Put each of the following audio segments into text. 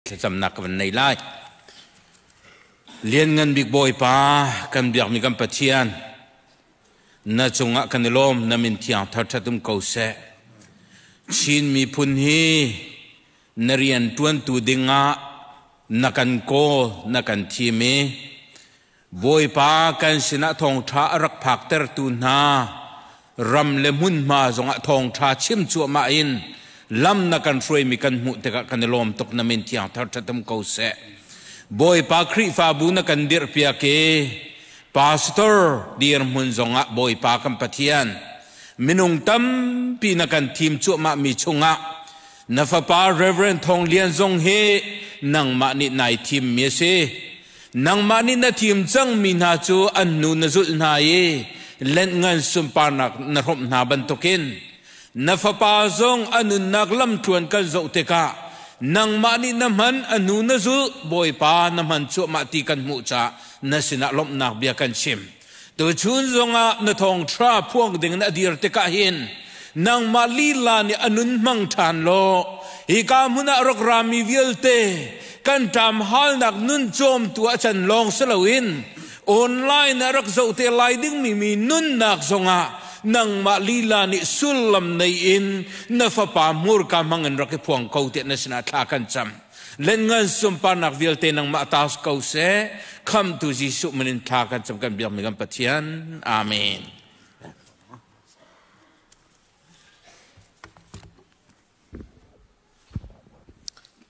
Thlacamnak ka van nei lai. Lianngan bik Bawipa, kan biakmi kan Pathian, na cungah kan i lawm, na min thiang thar um ko seh. Chin miphun hi na rian ṭuantu dingah na kan kawl, na kan thim i Bawipa kan sinah thawngṭha a rak phaktertu hna ram le hmunhma zongah thawngṭha chim cuahmah in lam na kan hruaimi kan hmuh tikah kan i lawm tuk na min thiang thar ṭhatum ko seh. Bawipa Khrihfabu na kan dirhpiak i pastor dirhmun zongah Bawipa kan Pathian minung tampi na kan thim cuahmahmi chungah na fapa Reverend Thawng Lian zong hi nangmah nih nai thimmi a si. Nangmah nih na thim cangmi hna cu an hnu na zulh hna i lenhngan sunparnak na hrawmh hna bantukin na fapa zong a nunnak lamtluan kan zoh tikah nangmah nih na hman a hnu na zulh Bawipa na hman cuahmah ti kan hmuh caah na sinah lawmhnak bia kan chim. Tuchun zongah na thawngṭha phuang ding na dir tikah hin nangmah lila nih a nun hmang ṭhan law hika hmun ah rak rami vialte kan ṭam halnak nun cawmtu a can lawng si loin online ah rak zoh te lai dingmi mi nunnak zongah nangmah lila nih sullam nei in na fapa hmurka hmang in rak i phuang ko tiah na sinah thla kan cam. Lenngan sunparnak vialte nangmah ta ko seh. Khamtu Jesuh min in thla kan cam kan biakmi kan Pathian. Amen.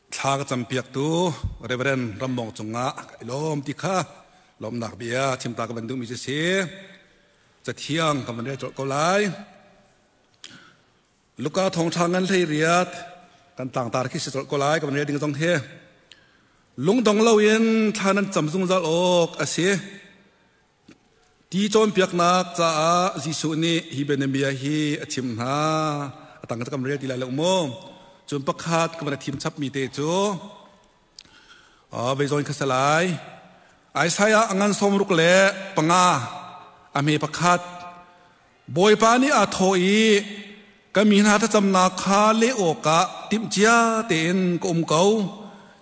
Thla ka campiaktu Reverend Rambong cungah ka i lawm ti kha lawmnak bia chimta ka van duhmi cu si. Cathiang ka van rel colh ko lai. Luka thawngṭha ngan hlei riat kan tlangtar khi si colh ko lai ka van rel ding zong hi. Lungdong loin thla nan cam zungzal awk a si. Ti cawnpiaknak caah Jesuh nih hi bianabia hi a chim hna. A tang ka rel ti lai lo mu. Cun pakhat ka van thim chapmi te cu vei zawn kha salai. Isaiah a ngan 65 a hme pakhat Bawipa nih aa thawh i ka mi hna thlacamnak kha leh awkah timhcia tein ka um ko,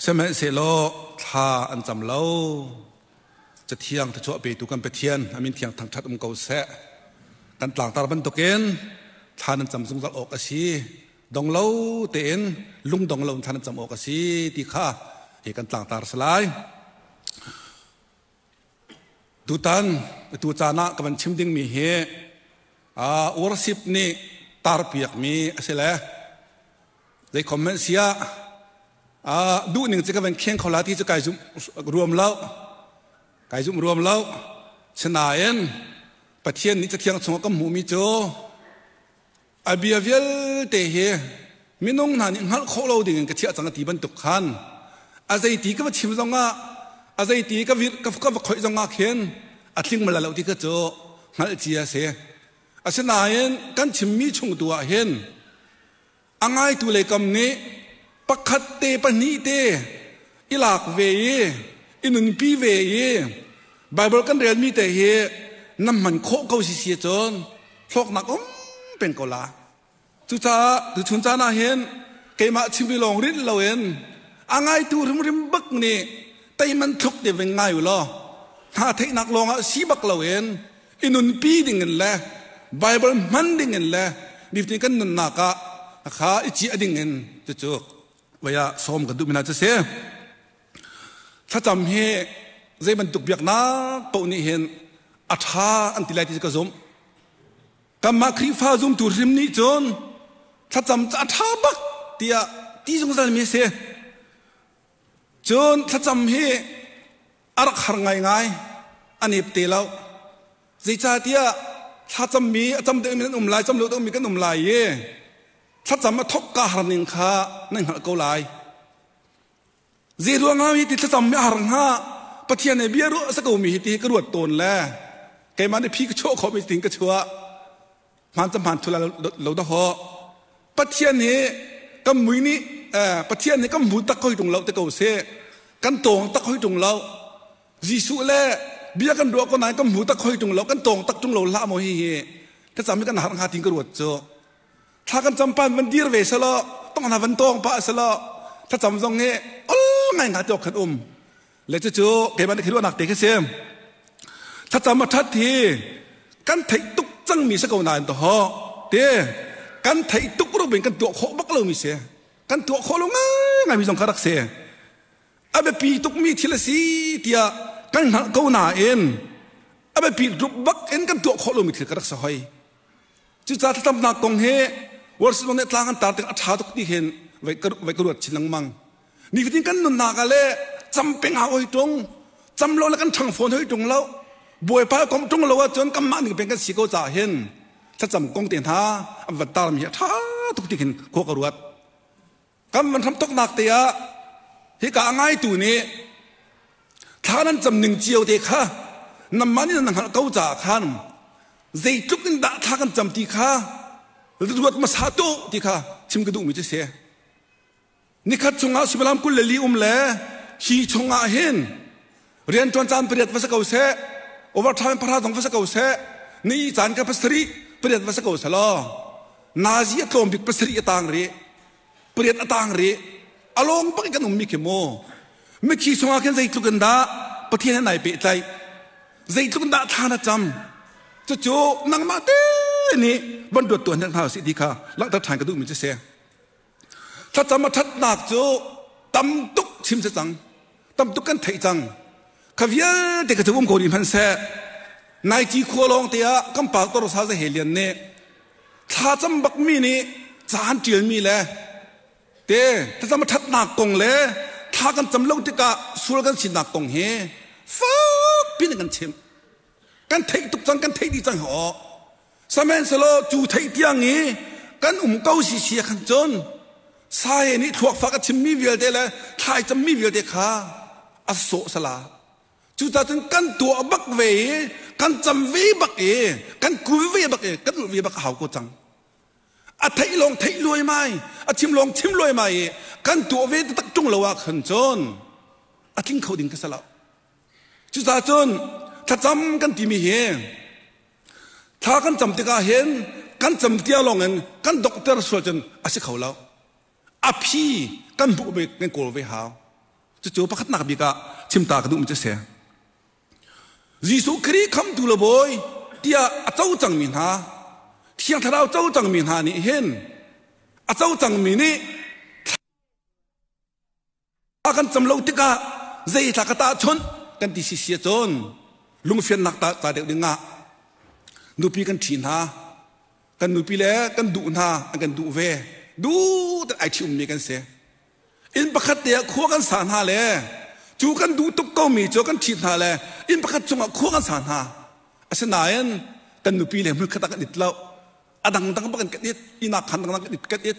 sihmanhsehlaw thla an cam lo. Cathiang thluachuah petu kan Pathian a min thiang thangṭhat um ko seh. Kan tlangtar bantukin thla nan cam zungzal awk a si. Dong lo tein lungdong lo in thla nan cam awk a si ti kha hi kan tlangtar si lai. Tutan tu caan ah ka van chim dingmi hi worship nih tarpiakmi a si le zei comment siah duhning cu ka van kheng kho la ti cu kai zum ruam lo kai zum ruam lo sinain Pathian nih cathiang chungah kan hmuhmi cu a bia vialte hi minung hna nih hngalh khawh lo dingin ka chiah cang a ti bantuk khan a zeiti ka va chim zongah a zeiti ka vir ka va khoih zongah khin a tling mala lo ti kha cu hngalh cia a si asinain kan chimmi chung tu ah hin a ngaitu lei kam nih pakhat te pahnih te i lak ve i i nunpi ve i Bible kan relmi te hi na hman khawh ko si si cun hlawknak um peng ko la cucaah tuchun caan ah hin keimah chimmi lawng rinh loin a ngaitu hrimhrim bak nih teiman thluk te veng ngai u law hna theihnak lawng ah si bak loin i nunpi ding in le Bible hman ding in le nifatin kan nunnak ah kha i ciah ding in cucu vaya sawm kan duh mina cu si thlacam hi zei bantuk biaknak paoh nih hin a ṭha an ti lai ti ka zumh kanmah Khrihfa zumtu hrim nih cun thlacam cu a ṭha bak tiah ti zungzal mi a si cun thlacam hi a rak har ngaingai a nep te lo zeicahtiah thlacammi a cam deuhmi kan um lai cam lo deuhmi kan um lai i thlacam a thok ka har ning kha nan hngalh ko lai zei ruangah hi ti thlacam mi a har hnga Pathian he bia ruah a si ko mi hi ti ka ruat tawn le keimah nih phi ka chuah khawh mi tin ka chuah hmaan ca hmaan thula lo da ho Pathian hi kan mui nih Pathian nih kan hmu tak hoi tung lo te ko se kan tawng tak hoi tung lo Jesuh le bia kan ruah ko nain kan hmu tak hoi tung lo kan tawng tak tung lo hlah maw hi hi thlacam hi kan har hnga tin ka ruat cu thla kan cam pan van dir ve selo tong na van tawng pa selo thlacam zong hi ol ngai hnga ti awk khan um. Le cucu keimah nih ruahnak te khi si. Thlacam a ṭhat hi kan theih tuk cangmi si ko nain to te kan theih tuk rup in kan tuah khawh bak lomi si. Kan tuah khawh lo ngaingai mi zong kha rak si. A biapi tukmi thil a si tiah kan hngalh ko nain a biapi rup bak in kan tuah khawh lomi thil ka rak si hoi. Cucaah thlacamnak kong hi worship nih tlang an tar tik a ṭha tuk ti hin vai ka ruat chin lengmang. Nifatin kan nunnak ah le cam peng ah oi ṭung, cam lo le kan ṭhang fawn hoi ṭung lo. Bawipa kom ṭung lo ahcun kanmah ning peng kan si ko caah hin thlacam kong te hna an van tarmi hi a ṭha tuk ti khin khua ka ruat. Kan van hram toknak te ah hika a ngaitu nih thla nan cam ning cio te kha namah nih nan hngalh ko caah khan zeitluk in dah thla kan cam ti kha ruat hmasa tu ti kha chim ka duhmi cu si. Nikhat chungah suimilam 24 um le hi chungah hin rianṭuan caan pariat va si ko seh, overtime pahra zong va si ko seh, ni caan ka pasarih pariat va si ko seh law nazi a tlawm bik pasarih a tang rih, pariat a tang rih, a lawng bak in kan ummi khi mu. Mithi chungah khin zeitluk in dah Pathian he nai pehtlaih, zeitluk in dah thla na cam, cucu nangmah te nih van ruat tuan hna usih ti kha langhter ṭhan ka duhmi cu si. Thlacam a ṭhatnak cu tam tuk chim si cang. Tam tuk kan theih cang. Kha vialte ka cu um ko rih hmanhseh. Nai ci khua lawng te ah kan pastor Sa Za He Lian nih thlacam bakmi nih ca an ṭialmi le te thlacam a ṭhatnak kong le thla kan cam lo tikah sual kan sinak kong hi fak pin in kan chimh. Kan theih tuk cang, kan theih dih cang hi Sihmanhsehlaw cu theih tiang i kan um ko si si khan cun Sae nih thluak fak a chimmi vialte le thlai cammi vialte kha a sawh sala. Cucaah cun kan tuah bak ve i kan cam ve bak i kan kul ve bak i kan ulh ve bak a hau ko cang. A theih lawng theih luaimai, a chim lawng chim luaimai i kan tuah ve taktak ṭung lo ah khan cun a tling kho ding ka si lo. Cucaah cun thlacam kan timi hi Thla kan cam tikah hin kan cam tia lawngin kan dokter sual cun a si kho lo. A phi kan hmuh ve kan kawl ve hau. Cucu pakhatnak bik ah chimta ka duhmi cu a si. Jesuh Khrih khamtu le bawi tiah a co cangmi hna, Thiang Thlarau co cangmi hna nih hin a co cangmi nih A kan cam lo tikah zei thla ka tahchunh kan ti sisi ahcun lungfiannak ta ca deuh ding ah nupi kan ṭhi hna kan nupi le kan duh hna an kan duh ve duh tak ai ṭhi ummi kan si inn pakhat te ah khua kan sa hna le cu kan duh tuk komi cu kan ṭhit hna le inn pakhat chungah khua kan sa hna asinain kan nupi le hmun khat ah kan it lo a dangdang bak in kan it inak khan dangdang kan it kan it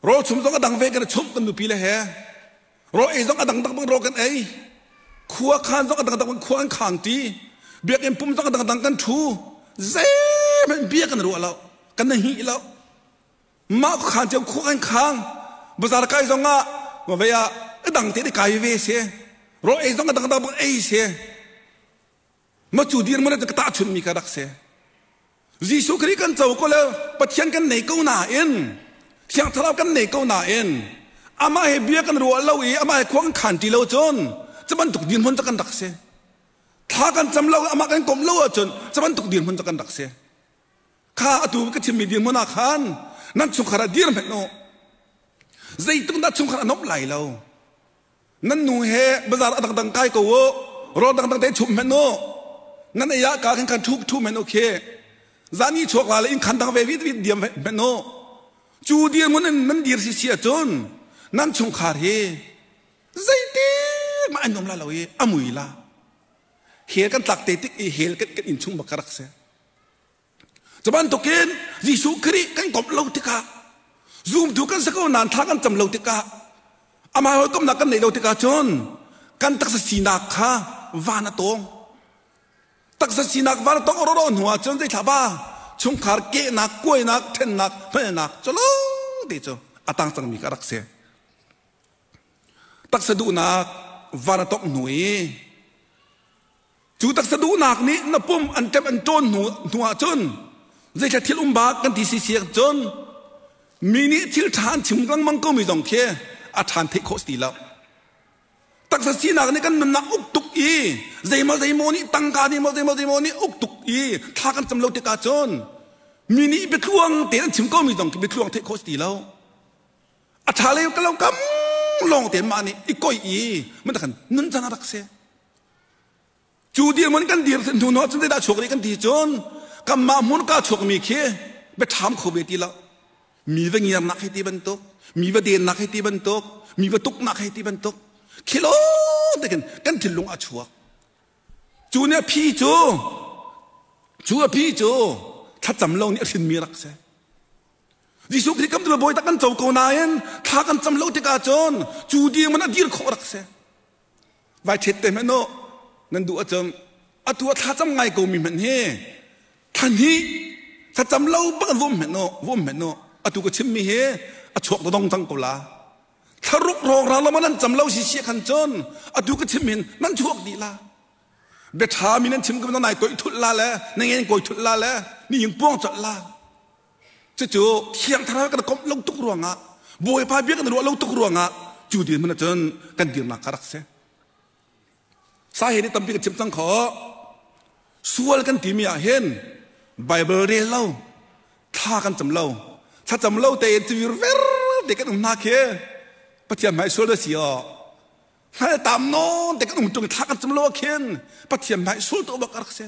Rawl chum zong a dang ve kan chum kan nupi le he. Rawl ei zong a dang dang bang rawl kan ei. Khua khan zong a dang dang bang khua kan khang ti. Biakinn pum zong a dang dang kan thu. Zeihmanh bia kan ruah lo. Kan na hi lo. Mah khan cio khua kan khang. Bazar kai zong ah ma ve ah a dang te kai ve se. Rawl ei zong a dang dang bang ei se. Ma cu dir mun ka tahchunh mi ka rak si. Jesuh Khrih kan co ko le Pathian kan nei ko nain Thiang Thlarau kan nei ko nain amah he bia kan ruah lo i amah he khua kan khan ti lo cun cu bantuk dirhmun cu kan rak si. Thla kan cam lo amah kan komh lo ahcun cu bantuk dirhmun cu kan rak si. Kha atu ka chimmi dirhmun ah khan nan chungkhar ah dir hmenh u. Zeitluk dah chungkhar a nomh lai lo. Nan nu he bazar a dangdang kai ko u. Rawl dangdang te chum hmenh u. Nan ei ah ka khan khan thu thu men u khi. Zan i chuak la le inn khan dang ve vit vit diam hmenh u. Cu dirhmun in nan dir si si ahcun nan chungkhar hi zeitik mah an um la lo i a mui la. Hell kan tlak te tik i hell kan inn chung bak ka rak si. Cu bantukin Jesuh Khrih kan komh lo tikah zumtu kan si ko nain thla kan cam lo tikah amah hawikomhnak kan neih lo tikah cun kan taksa sinak kha van a tawng. Taksa sinak van a tawng ro hnu ah cun zeithla ba chungkhar kehnak, kuainak, ṭhennak, hmelnak cu te cu a tang cangmi kha rak si. Taksa duhnak van a tawngh hnu i Cu taksa duhnak nih na pum an ṭem an ṭawn hnu hnu ahcun zeithla thil um bak kan ti si si cun mi nih thil ṭha an chim lengmang komi zong khi a ṭhan theih khawh si ti lo. Taksa sinak nih kan nunnak uk tuk i zeimaw zeimaw nih tangka nih maw zeimaw zeimaw nih uk tuk i thla kan cam lo tikah cun mi nih biatluang te an chim ko mi zong khi biatluang theih khawh si ti lo. A ṭha lei ka lo kam lawng te mah nih i koi i man khan nun cang a rak si. Cu dirhmun kan dir hnu hnu cun zeidah chuak rih kan ti cun kanmah hmun ka chuakmi khi biaṭham kho ve ti lo. Mi va ngiarnak hei ti bantuk, mi va dennak hei ti bantuk, mi va tuknak hei ti bantuk, khilo te khin kan thinlung a chuak. Cu nih a phi cu, cu a phi cu thlacam lo nih a hrinmi rak si. Jesuh Khrih kam tu bawi tak kan co ko nain thla kan cam lo tikah cun cu dirhmun a dir khawh rak si. Vai ṭhet te hmanh u, nan duh ahcun atu a thlacam ngai ko mi hmanh hi thla hnih thlacam lo bak in vom hmanh u, vom hmanh u. Atu ka chimmi hi a chuak dodong cang ko la. Thlaruk rawkral lo nan cam lo si si khan cun atu ka chim hin nan chuak dih la. Biaṭha mi nan chim ko nai koih thulh la le na ngen koi thulh la le ni ing puang colh la. Cucu Thiang Thlarau kan komh lo tuk ruangah Bawipa bia kan ruah lo tuk ruangah cu dirhmun ahcun kan dirnak kha rak si. Sa he nih tampi kan chim cang kho. Sual kan timi ah hin Bible rel lo, thla kan cam lo, thlacam lo tein civir ver te kan um hna khi Pathian hmai sual da si aw. Hngal tam nawn te kan um tung thla kan cam lo ah khin Pathian hmai sual to bak rak si.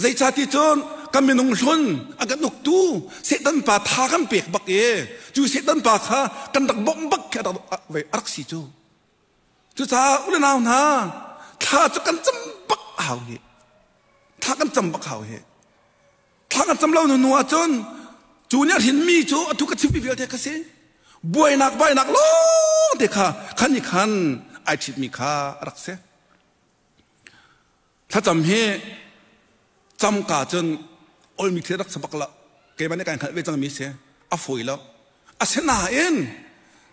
Zeicahti cun kan minung hlun a kan uktu Satan pa tha kan pek bak i cu Satan pa kha kan rak bawmh bak khi a rak si cu. Cucaah u le nau hna thla cu kan cam bak a hau hi. Thla kan cam bak hau hi. Thla kan cam lo hnu ahcun cu nih a hrinmi cu atu ka chimmi vialte kha si. Buainak bainak lawng te kha khan nih khan ai ṭhitmi kha a rak si. Thlacam hi camka cun olmi thil rak si bak lo. Keimah nih kai hngalh ve cangmi si. A fawi lo. Asinain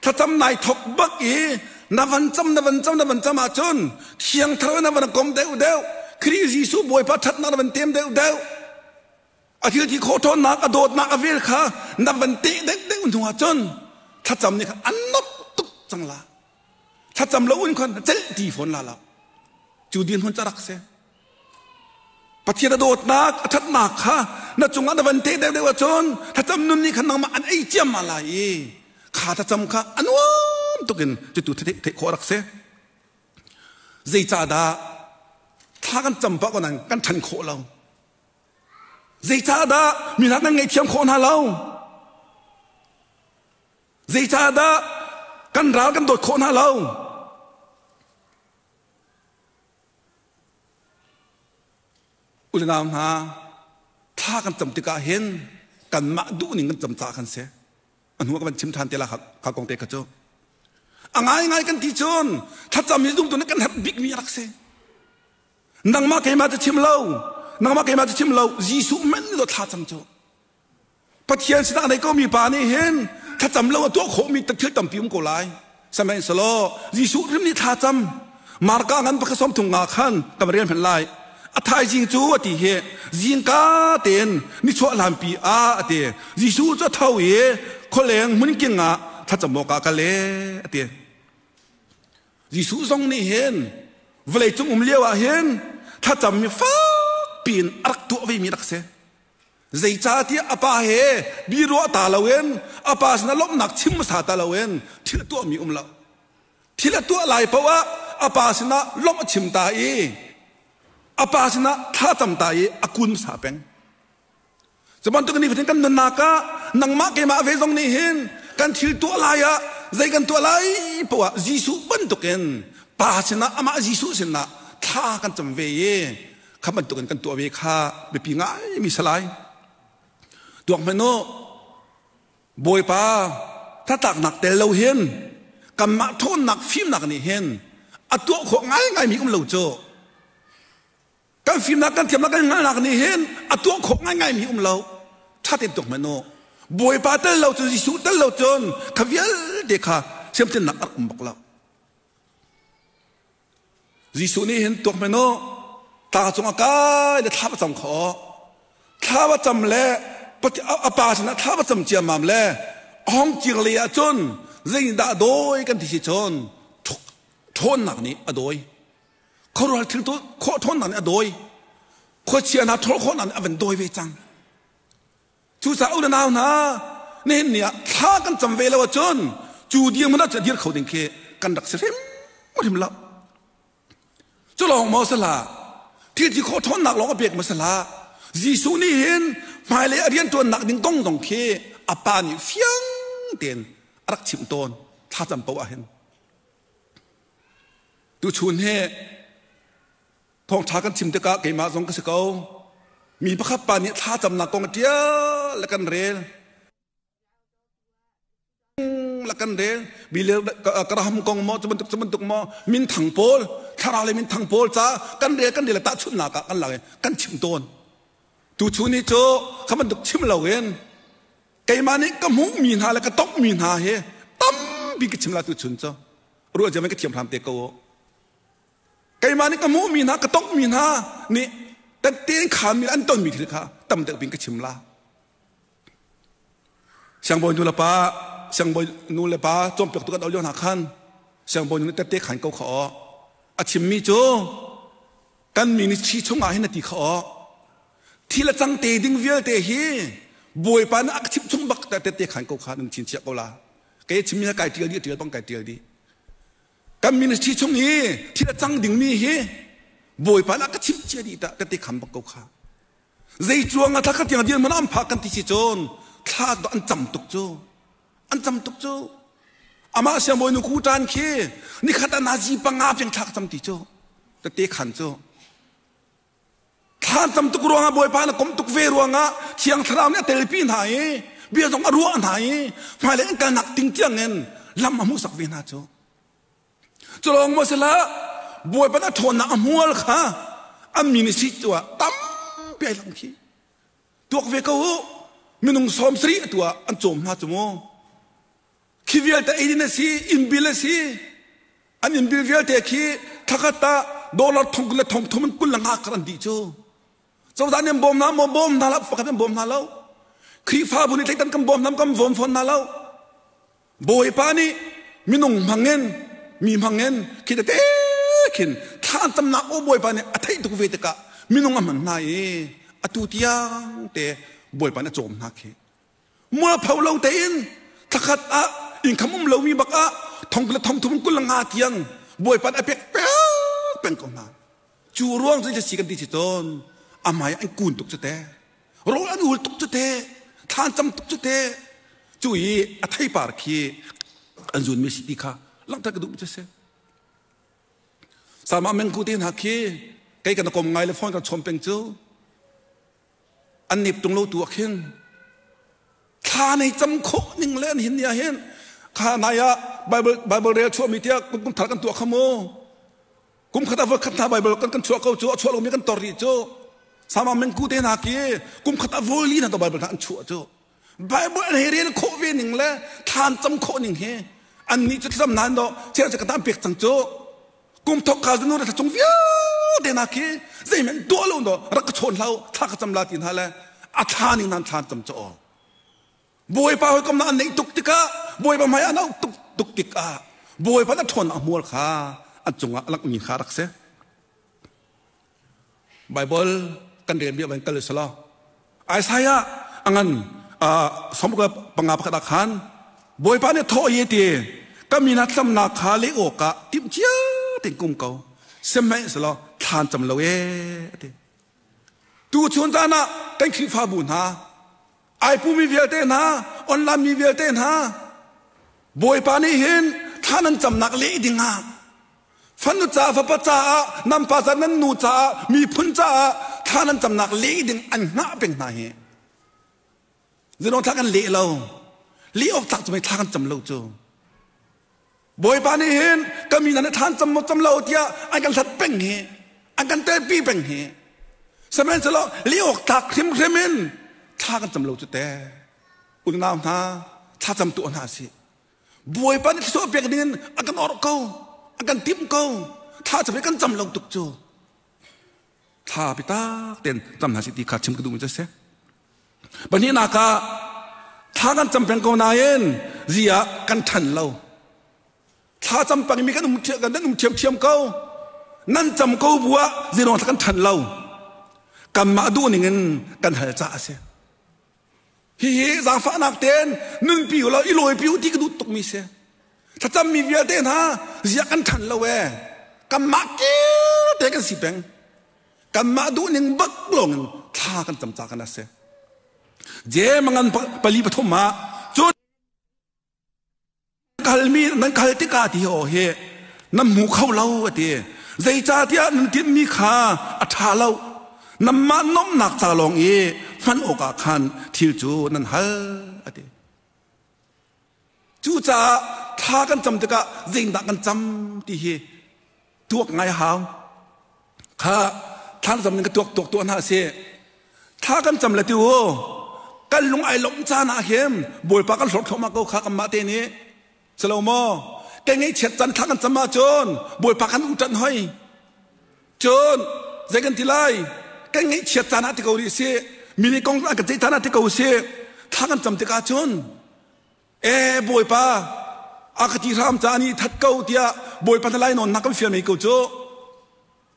thlacam nai thok bak i na van cam na van cam na van cam ahcun thiang thar na van kom deuh deuh Khrih Jesuh Bawipa ṭhatnak na van tem deuh deuh a thil ti khawh ṭhawnnak a dawtnak a vel kha na van teh deuh deuh hnu ahcun thlacam nih khan an nomh tuk cang la. Thlacam lo in khan celh ti fawn la lo. Cu dirhmun cu rak si. Pathian a dawtnak, a ṭhatnak kha na cungah na van teh deuhdeuh ahcun thlacam nun nih khan nangmah an ei ciammam lai i kha thlacam kha a nuam tukin cutu theih khawh rak si. Zeicahdah thla kan cam pah ko nain kan ṭhan khawh lo? Zeicahdah mi hna kan ngaihthiam khawh hna lo? Zeicahdah kan ral kan dawt khawh hna lo? Unau hna, thla kan cam tikah hin kanmah duhning kan cam caah kan si. A hnu ah ka van chim ṭhan te la kha kong te kha cu. A ngaingai kan ti cun thlacam hi zumtu nih kan herh bikmi a rak si. Nangmah keimah cu chim lo, nangmah keimah cu chim lo, Jesuh men nih thla cam cu. Pathian sinah nei komi pa nih hin thlacam lo a tuah khawhmi thil tampi um ko lai. Sihmanhsehlaw Jesuh rim nih thlacam Marka ngan pakhat sawm thung nga khan kan rian hman lai. A thaizing cu a ti hi zingka tein nichuah hlanpi ah a ti. Jesuh cu a tho i khualeng hmunking ah thlacam awkah a kal e a ti. Jesuh zong nih hin vawleicung um lio ah hin thlacam mi fak piin a rak tuah ve mi rak si. Zeicahtiah a pa he biruah ta loin a pa sinah lawmhnak chim hmasa ta loin thil a tuahmi um lo. Thil a tuah lai paoh ah a pa sinah lawmh a chim ta i a pa sinah thlacam ta i a kun hmasa peng. Cu bantuk ni fatin kan nunnak ah nangmah keimah ve zong nih hin kan thil tuah lai ah zei kan tuah lai paoh ah Jesuh bantukin pa sinah amah Jesuh sinah thla kan cam ve i kha bantukin kan tuah ve kha biapi ngaimi si lai. Tuak hmanh u, Bawipa hnatlaknak tel lo hin kanmah ṭhawnnak fimnak nih hin a tuah khawh ngaingaimi um lo cu. Kan fimnak kan thiamnak kan hngalhnak nih hin a tuah khawh ngaingaimi um lo. Ṭha tein tuak hmanh u. Bawipa tel lo cun Jesuh tel lo cun kha vialte kha siamtlinnak a rak um bak lo. Jesuh nih hin tuak hmanh u, tlang cung a kai le thla va cam kho. Thla va cam le a pa sinah thla va cam ciammam le a hong kir lei ahcun zeidah dawi kan ti si cun ṭhuk ṭhawnnak nih a dawi. Khuaruahhar thil tuah khawh ṭhawnnak nih a dawi. Khuachia hna ṭhawl khawhnak nih a van dawi ve cang. Cucaah u le nau hna, nihin ni ah thla kan cam ve lo ahcun cu dirhmun ah cun a dir kho ding khi kan rak si hrimhrim lo. Cu lawng maw si hlah, thil ti khawh ṭhawnnak lawng a pek maw si hlah, Jesuh nih hin hmailei a rianṭuannak ding kong zong khi a pa nih fiang tein a rak chimh tawn thlacam paoh ah hin. Tuchun hi thawngṭha kan chim tikah keimah zong ka si ko. Mi pakhat pa nih thlacamnak kong a ṭial le kan rel. La kan rel. Billy Graham kong maw cu bantuk cu bantuk maw minthang pawl thlarau le minthang pawl ca kan rel kan rel le tahchunhnak ah kan lak i kan chim tawn. Tuchun ni cu kha bantuk chim loin keimah nih ka hmuhmi hna le ka tonghmi hna hi tampi ka chim la tuchun cu ruah cia ka thiam hram te ko. Keimah nih ka hmuhmi hna ka tonghmi hna nih tette khanmi an tonmi thil kha tam deuh bin ka chim la. Siangbawi nu le pa siangbawi nu le pa cawnpiaktu kan auh lio hna khan siangbawi nu nih tette khan ko kha aw a chimmi cu kan ministry chungah hin a ti kha aw thil a cang te ding vialte hi Bawipa nih a ka chimh chung bak tette khan ko kha nan chin chiah ko la. Kei chimmi kai tial dih tial bang kai tial dih. Kan ministry chung i thil a cang dingmi hi Bawipa nih a ka chimh cia dih ta tette khan bak ko kha. Zei cuang ah thla khat tiang dir hmanh an phak kan ti si cun thla an cam tuk cu. An cam tuk cu. Amah siangbawi nu ku tan khi nikhat ah nazi panga piang thla ka cam ti cu. Tette khan cu. Thla tam tuk ruangah Bawipa na kom tuk ve ruangah Thiang Thlarau nih a telpi hna i bia zong a ruah hna i hmailei an kalnak ting tiang in lam a hmuhsak ve hna cu. Cu lawng maw si hlah Bawipa na ṭhawnnak a hmual kha an ministry tu ah tampi ai lang khi. Tuak ve ko u minung 70 atu ah an cawm hna cu mu. Khi vialte eidin a si, innbil a si. An innbil vialte khi thlakhat ah dollar thong le thong thum in kul le nga kar an dih cu. Cozah nih an bawm hna maw? Bawm hna lo. Pakhat an bawm hna lo. Khrihfabu nih thleitan kan bawm hna kan bawm fawn hna lo. Bawipa nih minung hmangin mi hmangin khi tete khin thla an tamnak aw Bawipa nih a theih tuk ve tikah minung a hman hna i atu tiang te Bawipa nih a cawm hna khi. Mualpho lo tein thlakhat ah income um lomi bak ah thong le thong thum kul nga tiang Bawipa nih a pek peng peng ko hna. Cu ruang cu si kan ti si tawn amai an kun tuk cu te rawl an ul tuk cu te thlan cam tuk cu te cu i a theipar khi an zun mi si ti kha langhter ka duh cu si. Sama mengku te hna khi kei kan kom ngai le phone kan chom peng cu an nep tung lo tu ah khin thla nei cam khawh ning le an hin ni ah hin kha nai ah Bible Bible rel chuah mi tiah kum kum thar kan tuah kha mu kum khat ah voi khat hna Bible kan kan chuah ko cu a chuah lomi kan tor rih cu sama mengku te hna ki kum khat ah voi li hna to Bible hna an chuah cu Bible an hei rel khawh ve ning le thlan cam khawh ning hi an nih cu thlacam nain do cheu cu ka tam pek cang cu kum thok ka nu thla chung vialte na khi zeihmanh tuah lo do rak ka chawn hlau thla ka cam la ti hna le a thla ning nan thlan cam cho Bawipa hawikom na an neih tuk tikah Bawipa hmai an auh tuk tuk tikah Bawipa na ṭhawn a hmual kha an cungah a langmi kha rak si Bible kan rel mi van kal selaw Isaiah angan 55 pakhat ah khan Bawipa nih thawh ye ti ka min ah tlamnak kha leh awkah timh cia tein kum ko sihmanhsehlaw thlan cam lo e ati tu chun caan ah kan Khrihfabu hna ai pumi vialte hna online mi vialte hna Bawipa nih hin thlan an camnak leh dingah Fanu ca fapa caah nan pa ca nan nu caah miphun caah thla nan camnak leh ding an hngah peng hna hi. Zinong thla kan leh lo. Leh awk tlak cu mei thla kan cam lo cu. Bawipa nih hin ka mi hna nih thla an cam maw cam lo tiah an kan hlat peng hi. An kan telpi peng hi. Sihmanhsehlaw leh awk tlak hrimhrim in thla kan cam lo cu te. Unau hna thla cam tuah hna sih. Bawipa nih thluachuah pek ding in a kan orh ko, a kan timh ko. Thla cam kan cam lo tuk cu. Thla pitak ten cam hna sih ti kha chim ka duh mi cu si. Pahnihnak ah thla kan cam peng ko nain zia kan ṭhan lo. Thla cam pangmi kan um kan um ṭhiamṭhiam ko. Nan cam ko bu ah zeiruang kan ṭhan lo. Kanmah duh ning in kan hal caah a si. Hihi zaangfahnak tein nunpi u law i lawipi u ti ka duh tukmi si. Thlacammi vialte hna ziah kan ṭhan lo ee. Kanmah te kan si peng. Kanmah duh ning bak lawng in thla kan cam ca kan a si. Jem ngan pali pathum ah cun kalmi nan kal tikah ti aw hi nan hmu kho lo a ti. Zeicahtiah nan timhmi kha a ṭha lo. Nanmah nomnak ca lawng i hman awkah khan thil cu nan hal a ti. Cucaah thla kan cam tikah zeidah kan cam ti hi tuak ngai hau. Kha thla cam ning ka tuak tuak tuah hna si. Thla kan cam le ti u kan lung ai lawmh caan ah hin Bawipa kan hlawt thluahmah ko kha kanmah te nih. Si lo maw? Kan ngaihchiat caan thla kan cam ahcun Bawipa kan uṭanh hoi. Cun zei kan ti lai? Kan ngaihchiat caan ah ti ko rih si. Mi nih kong an kan ceih caan ah ti ko si. Thla kan cam tikah cun e Bawipa a ka ti hram ca ni that ko tiah Bawipa na lai nawn nak kan fial mei ko cu.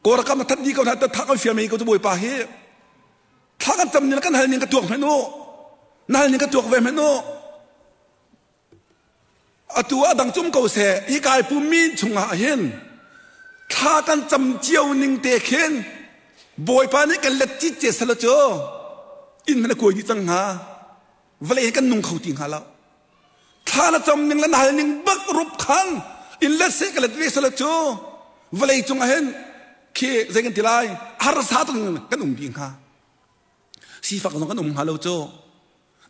Kawlram na that dih ko hna tha kan fial mei ko cu Bawipa hi. Thla kan cam ning kan hal ning ka tuak hmenh u. Na hal ning ka tuak ve hmenh u. Atu ah dang cum ko seh, hi kai pummi chungah hin thla kan cam cio ning te khin Bawipa nih kan let citce sala cu inn hmanh a kuai dih cang hnga. Vawlei hi kan nung kho ti hnga lo. Thla na cam ning le na hal ning bak rup khang in let seh ka let ve sala cu vawlei cungah hin khi zei kan ti lai harsa tuk kan um dih hnga. Sifak zong kan um hnga lo cu.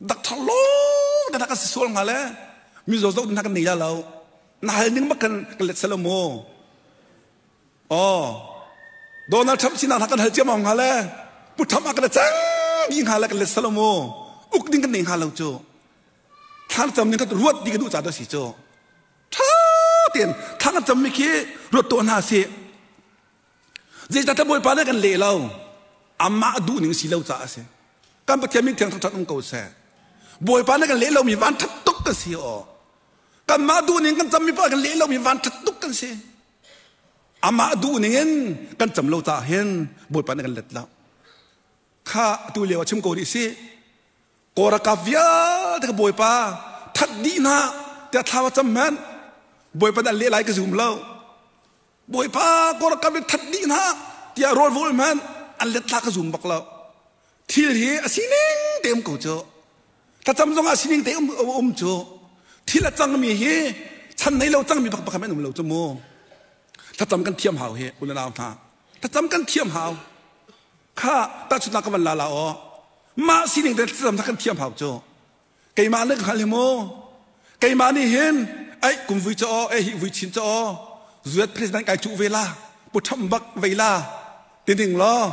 Dakthar lawng te kan si sual hnga le mizaw zoh ding hna kan nei la lo. Na hal ning bak kan kan let selo mu. Oh, Donald Trump sinak hna kan hal ciammam hnga le Pu Trump ah kan cang dih hnga le kan let selo mu. Uk ding kan nei hnga lo cu. Thlan cam ning kan ruat di kan duh ca dah si cu. Tha tein thlan kan cam mi khi ruat tuah hna si. Zeicahtiah Bawipa nih kan leh lo. Amah duh ning si lo caah a si. Kan Pathian min thiang thangṭhat um ko seh. Bawipa nih kan leh lomi van ṭhat tuk kan si aw. Kanmah duh ning kan cammi pa kan leh lomi van ṭhat tuk kan si. Amah duh ning in kan cam lo caah hin Bawipa nih kan let lo. Kha atu lio ah chim ko rih si. Kawlralkap vialte ka Bawipa that dih hna tiah thla cam hmanh Bawipa nih an leh lai ka zum lo. Bawipa kawlralkap nih that dih hna tiah rawl vawl hmanh an let thla ka zum bak lo. Thil hi a sining te um ko cu. Thlacam zong ah sining te um, um cu. Thil a cangmi hi chan nei lo cangmi bak bak an um lo cu mu. Thlacam kan thiam hau hi unau hna. Thlacam kan thiam hau. Kha tahchunhnak ka van la la aw. Mah sining te thlacam kan thiam hau cu. Keimah nih ka hngal hi mu. Keimah nih hin ai kum vui ca aw, eh hi vui chin ca aw. Zuat president kai cuh ve la. Pu Trump bak vei la. Ti ning law.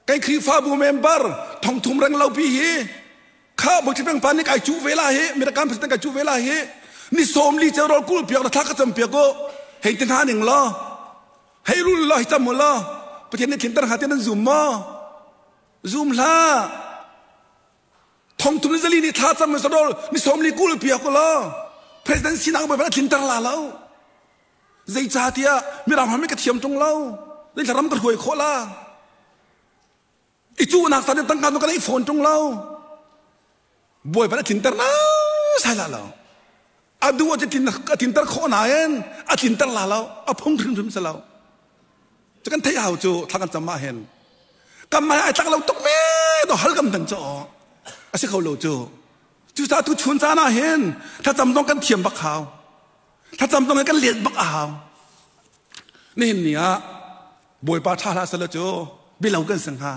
Kai Khrihfabu member thongthum reng lo pi hi kha Bawkṭi peng pa nih kai cuh ve la hi American president kai cuh ve la hi ni sawm li ceu rol kul piak la thla ka cam piak u hei ti hna ning law hei rul law hei cam u law Pathian nih thinter hnga ti nan zum maw zum hlah Thongthum zali nih thla cam sadol ni sawmli kul piak law president sinak bawi a tlinter la lo. Zeicahtiah mirang ram ka thiam tung lo. Zeithla ram ka hruai khawh la. I cuhnak tan tangka nu ka nei phone tung lo. Bawipa a tlinter na sai la lo. A du a tlinter khawh nain a tlinter la lo. A phung hrimhrim si lo. Cu kan theih hau cu thla kan cam ah hin kan mai ai tlak lo tuk me do hal kan dan cu a si kho lo cu. Cucaah tu chun caan ah hin thlacam zong kan thiam bak hau. Thlacam zong kan let bak a hau. Nihin ni ah Bawipa ṭha hlah selaw cu bilo kan si hnga.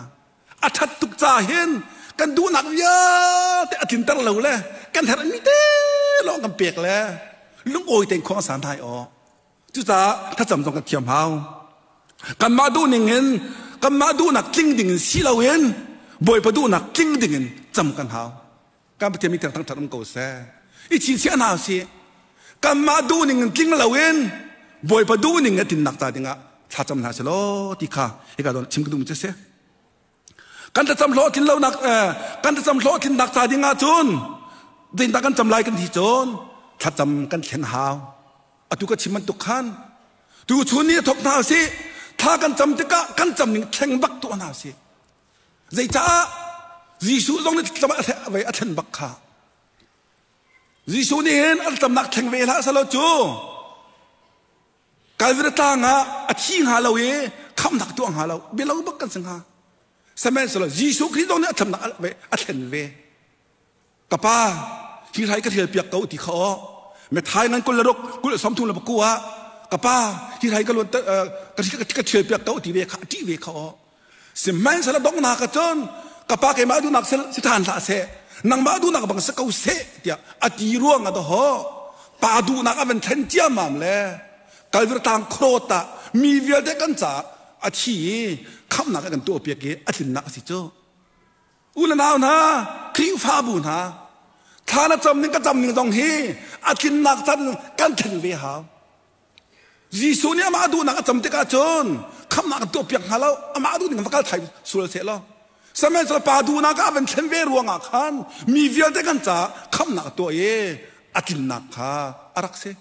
A ṭhat tuk ca hin kan duhnak vialte a tlinter lo le kan herhmi te lawng kan pek le lungawi tein khua san thai aw. Cucaah thlacam zong kan thiam hau. Kanmah duhning in kanmah duhnak tling ding in si loin Bawipa duhnak tling ding in cam kan hau. Kan Pathian mi thiang thangṭhat um ko seh. I chinchiah hna usih. Kanmah duhning in tling loin Bawipa duhning a tinnak ca dingah thlacam hna selaw ti kha hika zawn chim ka duhmi cu si. Kan thlacam hlawhtlin lonak kan thlacam hlawhtlinnak ca dingah cun zeitindah kan cam lai kan ti cun thlacam kan thlen hau. Atu ka chim bantuk khan tu chun ni thok hna usih. Thla kan cam tikah kan cam ning thleng bak tuah hna usih. Zeicaah Jesuh zong nih thlacam a thlen bak kha. Jesuh nih hin a thlacamnak thleng ve hlah selaw cu Calvary tlang ah a thi hnga lo i khamhnak tuah hnga lo bialo bak kan si hnga. Sihmanhsehlaw Jesuh Khrih zong nih a thlacamnak a thlen ve. Ka pa, hi hrai ka hrial piak ko ti kha aw. Methai ngan 26 33 ah ka pa hi hrai ka luan ka thial piak ko ti ve kha a ṭih ve kha aw. Sihmanhsehlaw donghnak ah cun ka pa keimah duhnak si ṭhan hlah seh, nangmah duhnak bang si ko seh tiah a ti ruang ah dahawh pa duhnak a van thlen ciammam le Kalvary tlang khuarawt ah mi vialte kan caah a thi i khamhnak a kan tuahpiak i a tlinnak a si cu. U le nau hna, Khrihfabu hna, thla na cam ning ka cam ning zong hi a tlinnak can kan thlen ve hau. Jesuh nih amah duhnak a cam tikah cun khamhnak kan tuahpiak hnga lo, amah duh ning va kal thai sual seh law. Sihmanhsehlaw pa duhnak ah van thlen ve ruangah khan mi vialte kan caah khamhnak a tuah i a tlinnak kha a rak si.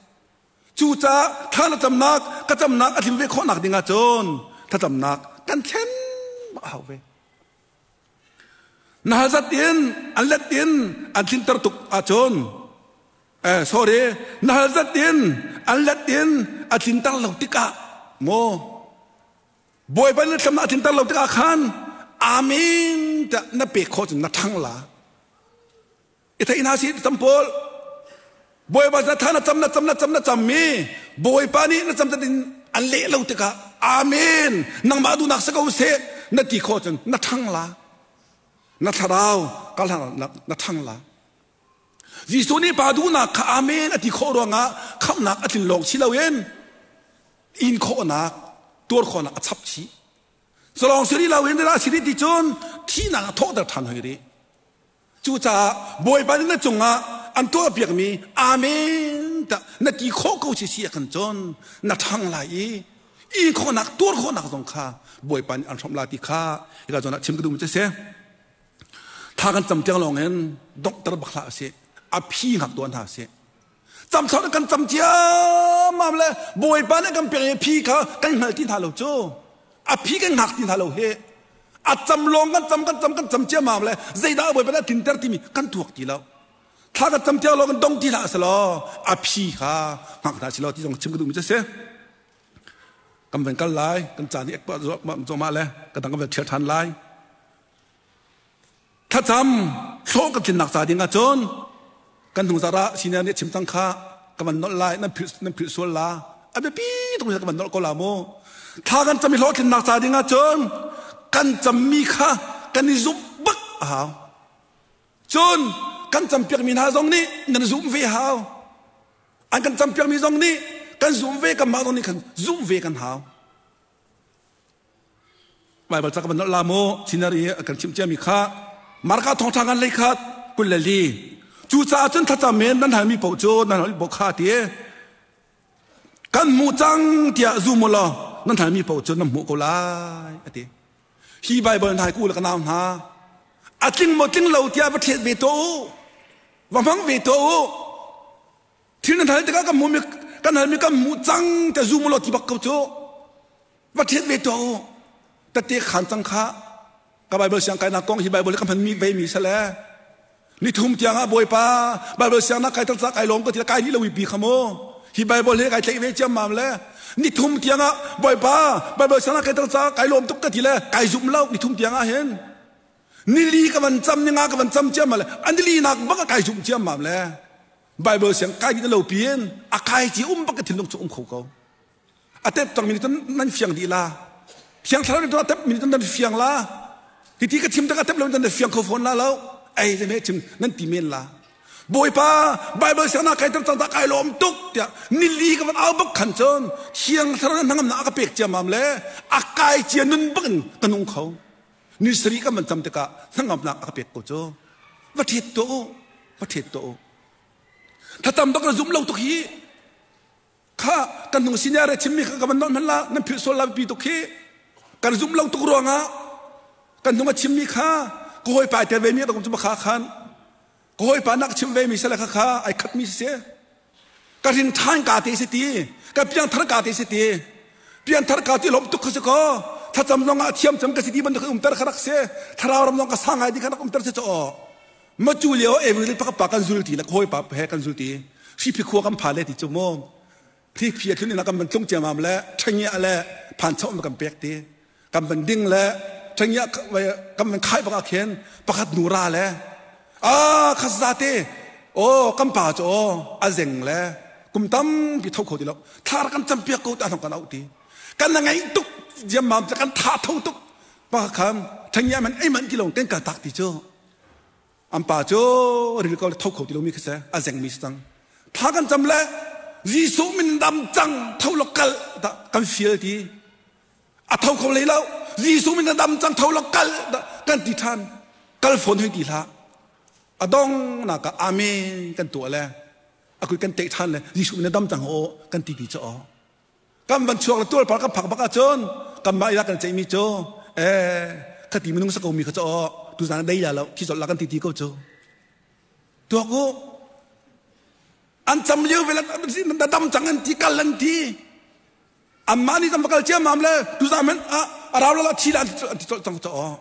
Cucaah thla na camnak ka camnak a tlin ve khawhnak ding ah cun thlacamnak kan thlen a hau ve. Na hal zat in an let in an tlinter tuk ahcun eh sorry na hal zat in an let in a tlinter lo tikah maw Bawipa na thlam a tlinter lo tikah khan amen tiah na pek khawh cun na ṭhang la. I thei hna si tam pawl Bawipa na tha na cam na cam na cam na cam mi Bawipa nih na cam in an leh lo tikah amen nangmah duhnak si ko seh na ti khawh cun na ṭhang la. Na thlarau kal na ṭhang la. Jesuh nih pa duhnak kha amen a ti khawh ruangah khamhnak a tlin lawng si loin in khawhnak tuar khawhnak a chap chih. Culawng si rih loin dah si rih ti cun thihnak a thawhter ṭhan hoi rih. Cucaah Bawipa nih na cungah an tuahpiakmi amen tah na ti khawh ko si si ah khan cun na ṭhang lai i in khawhnak tuar khawhnak zong kha Bawipa nih an hrawmh la ti kha hika zawn ah chim ka duhmi cu a si. Thla kan cam tiang lawng in donghter bak hlah usih. A phi hngak tuah hna usih. Cam thawk kan cam ciammam le Bawipa nih kan pek i phi kha kan hngal ti hna lo cu. A phi kan hngak ti hna lo hi. A cam lawng kan cam kan cam kan cam ciammam le zeidah Bawipa nih a tlinter timi kan tuak ti lo. Thla kan cam tiang lawng kan dong ti hlah selaw a phi kha hngak hna selaw ti zong chim ka duhmi cu a si. Kan van kal lai, kan caan i ek zuahmah le ka dang kan van ṭhial ṭhan lai. Thlacam hlawh kan tlinnak ca ding ahcun kan hnung zarh ah senior nih chim cang kha ka van nolh lai nan philh nan philh sual la a biapi tuk ka van nolh ko la mu thla kan cam i hlawhtlinnak ca ding ahcun kan cammi kha kan i zumh bak a hau cun kan campiakmi hna zong nih nan zumh ve hau an kan campiakmi zong nih kan zumh ve kanmah zong nih khan zumh ve kan hau Baibal ca ka van nolh la mu senior i a kan chimh ciami kha Marka thawngṭha ngan lei khat 24 cucaah cun thlacam in nan halmi paoh cu nan halmi paoh kha ti kan hmuh cang tiah zum u law nan halmi paoh cu nan hmuh ko lai a ti hi Baibal hna hi ku le ka nau hna a tling maw tling lo tiah va ṭhet ve tuah u va hmang ve tuah u thil nan hal tikah kan hmuhmi kan halmi kan hmuh cang tiah zum u law ti bak ko cu Va ṭhiat ve tuah u. Tette khaan cang kha ka Bible siang kainak kong hi Bible ka hmanmi ve mi sale. Ni thum tiang ah Bawipa Bible siang nak kai tar ca kai lawm ka ti kai ni lo pi kha mu. Hi Bible he kai tlaih ve ciammam le ni thum tiang ah Bawipa Bible siang nak kai tar ca kai lawm tuk ka ti le kai zum lo ni thum tiang ah hin nili ka van cam ni nga ka van cam ciammam le anili nak bak kai zum ciammam le Bible siang kai ni lo piin a kai ci um bak ka thinlung chu um kho ko. A tep cangmi nih cun nan fiang dih la. Thiang Thlarau nih cun a tepmi nih cun nan fiang la. Hiti ka chim tik a tep lo nan fiang kho fawn la lo. Ei zei chim nan ti men la. Bawipa Bible siangnak kai ter cang ta kai lawm tuk tiah nili ka van au bak khan cun Thiang Thlarau na hnangamnak a ka pek ciamam le a kai cia nun bak in ka nung kho. Ni sarih kan van cam tikah hnangamnak a ka pek ko cu. Va ṭhet tuah u. Va ṭhet tuah u. Thlacam bak na zum lo tuk hi. Kha kan hnung senior e chimmi kha ka van nolh hmanh la nan philh sual la biapi tuk khi kan zumh lo tuk ruangah kan hnung a chimmi kha ka hawipa ai tel ve mi a cu kha khan ka hawipa nak chim ve mi sale kha kha ai khat mi si. Ka rin ṭhan ka te si ti. Ka piangthar ka te si ti. Piangthar ka ti lawm tuk kha si ko. Thlacam zong ah thiam cem ka si ti bantuk umter kha rak si. Thlarau ram zong ka sang ngai ti kha rak umter si chaw. Ma cu lio every pa pa kan zul ti le hawi pa he kan zul ti. Hripi khua kan pha le ti cu mu. Hripi a tlun ina kan van tlung ciamam le ṭhengia le phan chom kan pek ti. Kan van ding le ṭhengia kan van khai bak ah khin pakhat nu ra le ah khat te oh kan pa cu oh a zeng le kum tampi tho kho ti lo thla kan cam piak ko ta kan au ti kan na ngai tuk diammam kan tha tho tuk pa kham ṭhengia man ei man ti lo kan kal tak ti cu An pa cu ril ko le tho kho ti lomi khi si a zengmi si cang. Thla kan cam le Jesuh min dam cang tho lo kal kan fial ti. A tho kho lei lo. Jesuh min dam cang tho lo kal kan ti than. Kal phone hei ti hlah. A dong nak ah amen kan tuah le a kui kan teh than le Jesuh min dam cang o kan ti ti cu o. Kan van chuak le tual par kan phak bak ahcun kanmah ila kan ceihmi cu eh khati minung sa ko mi kha cu aw tuzan dei la lo khi zol la kan ti ti ko cu tuak u an cam lio ve la dam cang an ti kal an ti amma nih tam kal ciammam le tuzan men a arau la thi la an ti cang cu aw